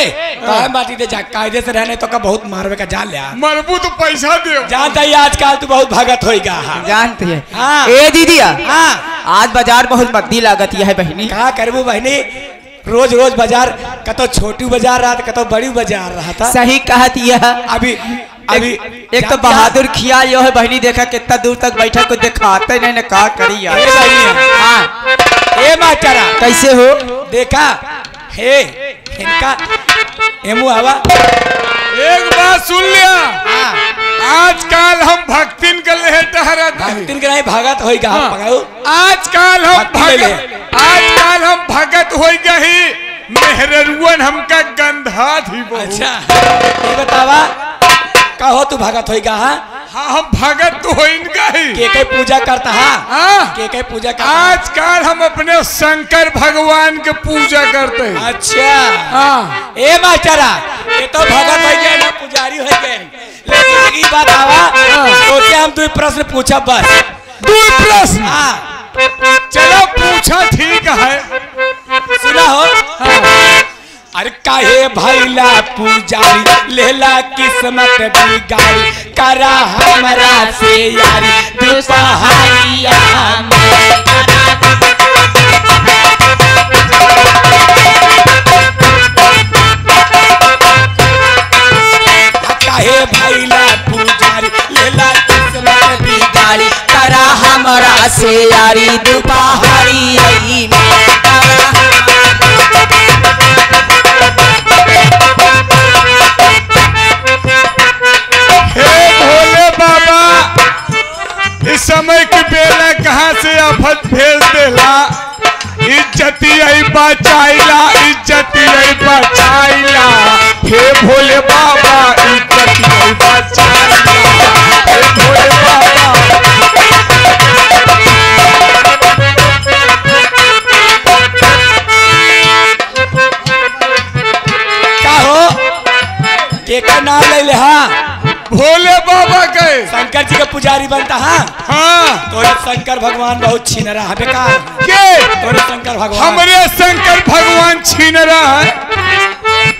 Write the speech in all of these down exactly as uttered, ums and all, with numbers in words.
काहे माटी दे जा, कायदे से रहने तो का बहुत मारवे का, जा ले आ। मरबू तो पैसा दे। जानता ही आजकल तू बहुत भगत होइगा। हाँ। जानते हैं। हाँ। ए दीदिया। हाँ। आज बाजार बहुत मद्दी लागत यह है बहिनी। का करबू बहिनी, रोज रोज बाजार, कतो छोटू बाजार रहत, कतो बड़ी बाजार रहत। सही कहत यह। अभी, अभी एक, एक तो जानता बहादुर खियाल यो है बहिनी, देखा कितना दूर तक बैठा, कुछ दिखाते नहीं ना, का करी यार। ए बहिनी। हाँ। ए मास्टरा। कैसे हो? देखा, हे, इनका एमू आवा। एक बात सुन लिया। हाँ। आजकल हम भक्तिन के लिए टहरत हैं। भक्तिन के नहीं, भगत होइगा, हाँ। पकड़ो। आजकल हम भक्ति ले ले। भगत, आजकल हम भगत होइगा ही, मेहररुअन हमका गंधात ही बहुत। अच्छा, ये बतावा, का हो तू भगत होइगा, हाँ? हाँ, हम भगत तो होइन का ही। के के पूजा करता है? हाँ। के के पूजा करता है? आजकल हम अपने शंकर भगवान के पूजा करते हैं। अच्छा। हाँ। ए मास्टरा, ये तो भगत होइ गए ना, पुजारी होइ गए। लेकिन ई बात आवा, हाँ। तोसे हम दुइ प्रश्न पूछब बस। दुइ प्रश्न? हाँ। चलो पूछा, ठीक है। सुना हो। हाँ। अरे काहे भइला पुजारी, लेला किस्मत बिगाड़ी, करा हमरा से यारी, दुपहरिया में। काहे भइला पुजारी, लेला किस्मत बिगाड़ी, करा हमरा से यारी, दुपहरिया में। हे भोले बाबा, इस समय की बेला कहाँ से आफत भेज देला? इज्जतिया बचाइला, इज्जतिया बचाइला। हे भोले बाबा, इज्जतिया बचाइला। हे भोले बाबा। का हो? केकर नाम ले ले, हाँ? भोले बाबा के। शंकर जी के पुजारी बनता, हाँ? हाँ। तोरे शंकर भगवान बहुत छिनरा है, बेकार। के? तोरे शंकर भगवान। हमरे शंकर भगवान छिनरा है?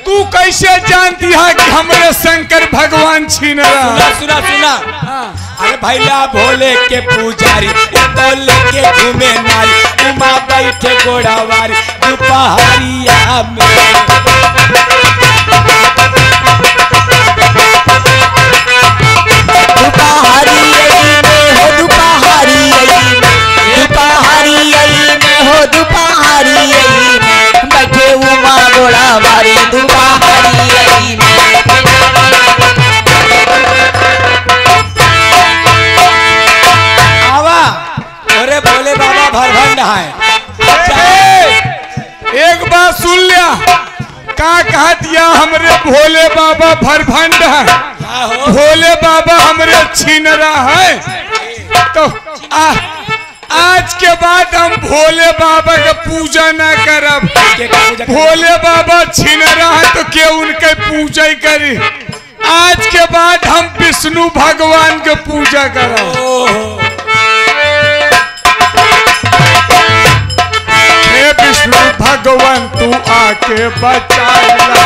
तू कैसे जानती है कि हमरे शंकर भगवान छिनरा है? सुना, सुना, सुना। हाँ। अरे भइला भोले के पुजारी, उ तो लेके घूमे नारी, उमा बैठे गोड़ावारी, दुपहरिया में। दुपहरिया में हो, दुपहरिया में, दुपहरिया में हो, दुपहरिया में, बैठे उमा गोड़ावारी, दुपहरिया में। आवा। अरे भोले बाबा भरभंड है। अच्छा। ए, एक बात सुन लिया, का कहत या हमरे भोले बाबा भरभंड है, का हो? भोले बाबा हमरे छिनरा है, तो आ, आज के बाद हम भोले बाबा के पूजा ना करब। के का पूजा करब? भोले बाबा छिनरा है तो के उनके पूजा ही करी। आज के बाद हम विष्णु भगवान के पूजा करब। ओहो। हे विष्णु भगवान तू आके बचाइला।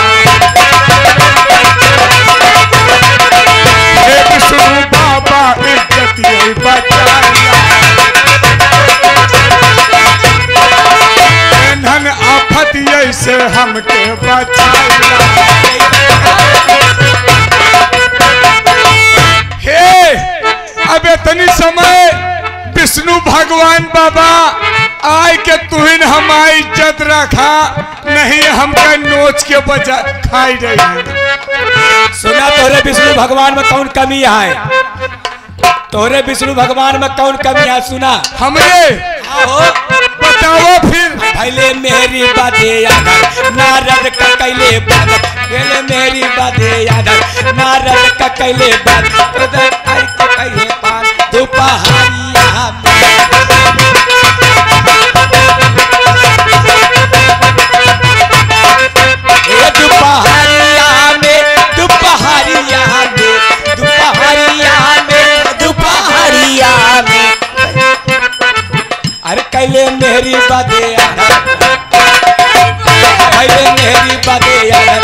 हे विष्णु बाबा इज्जत यही बचाइला। एनहन आफत यही से हमके बचाइला। हे, अब इतनी समय विष्णु भगवान बाबा आय के तुहिन हमार इज्जत रखा, नहीं हमका नोच के बचा खाई रही है। सुना तोहरे विष्णु भगवान में कौन कमी है? तोहरे विष्णु भगवान में कौन कमी है? सुना। हमरे? आहो। बताओ फिर। भइले मेहरी बाधे आदर, नारद का कैले बादर। भइले मेहरी बाधे आदर, नारद का कैले बादर। उधर आई तो कहिए पान, दुपहरिया में। ए दुपहरिया में, दुपहरिया में, दुपहरिया में, दुपहरिया में। अरे कैले मेहरी बाधे आदर, कैले मेहरी बाधे आदर।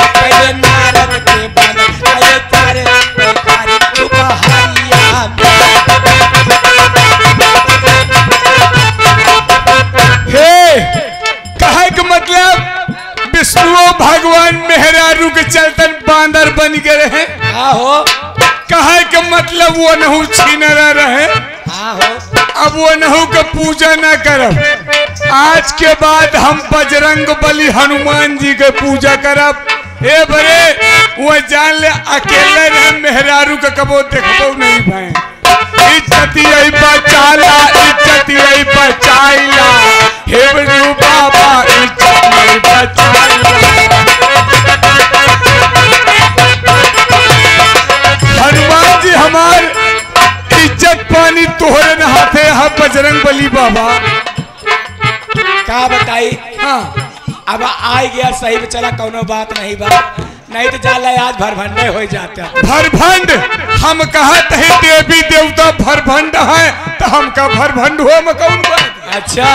मेहरारू के चलतन बांदर बन गए हैं। हाँ हो। कहे के मतलब वो नहु छीनरा रहे। हाँ हो। अब वो नहु के पूजा ना करब। आज के बाद हम बजरंग बली हनुमान जी के पूजा करब। ए बरे, वो जान ले, अकेले रहे, मेहरारू के कबो देखबो नहीं भाई। इज्जत यही बचाला, इज्जत यही बचाइला, हे बिरजू बाबा, इज्जत यही बचाइला। हनुमान जी हमार इज्जत पानी तोहरे न हाथे है, बजरंग बली बाबा। का बताई? हाँ। अब आइ गया सही में, चला, कौनो बात नहीं बा, नहीं तो जाला आज भरभंडे होइ जाता। भरभंड? हम कहत ही देवी देवता भरभंड है, तो हमका भरभंड हुआ में कौन बात? अच्छा,